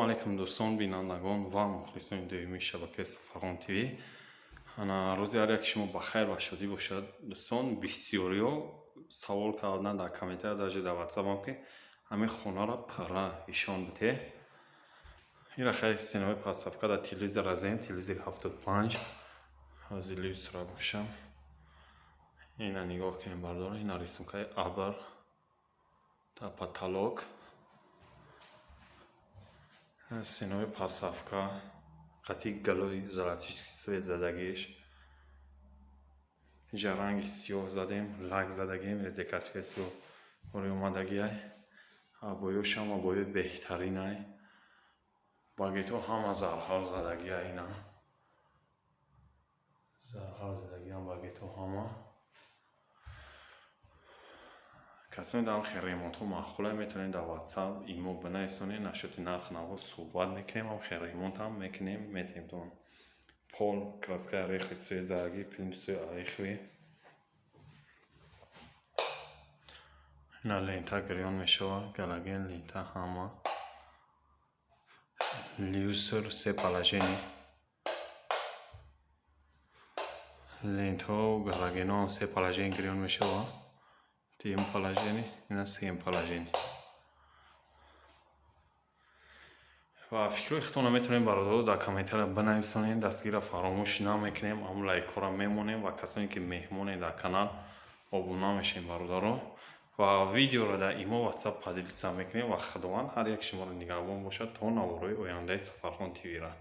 Ассалому алайкум, дӯстон, бинандагон ва мухлисони доимии шабакаи Сафархон ТВ. Ана, рӯзи ҳар яки шумо ба хайр ва шодӣ бошад. Дӯстон, бисёриҳо савол карданд дар комментария, даже дар ватсапам, ки ҳамин хонаро пурра ишон бите. Ира хай стенаҳои подставка дар телевизор азем, телевизори 75. Ҳозир люстра бикушам. Ина нигоҳ кунем, бардора, ина рисункаи абр дар потолок. Стенаҳои подставка қатъи галои золотистый свет задагиш. Инҷа ранги сиёҳ задем, лак задагем, декоративаи сиёҳ бори омадагиай. Обоёшам обоёи беҳтаринай. Багетҳо ҳама зарҳал задагиай, ина. Зарҳал задагиам багетҳо ҳама. Касоне дар хел ремонтҳо маъқулай, метавонед дар ватсап, имо бинависонед, насчёти нарх наво суҳбат мекунем, ҳам хел ремонтам мекунем, метавонем. Пол краскаи ореховый свет задагӣ, плинтусои ореховый. Ина лента гирён мешавад, галоген лента ҳама. Люстр се положение. Лентҳо галогенҳо се положение гирён мешавад. Дуюм положение, ина сеюм положение. Ва фикрҳои худтонро метавонед, бародаро, дар комментария бинависонед, дастгирро фаромӯш намекунем, ҳамун лайкҳоро мемонем ва касоне ки меҳмонед дар канал, обуна мешавем, бародаро. Ва видеоро дар имо, ватсап поделиться мекунем ва Худованд ҳар яки шуморо нигаҳбон бошад то наворҳои ояндаи Сафархон ТВ-ра.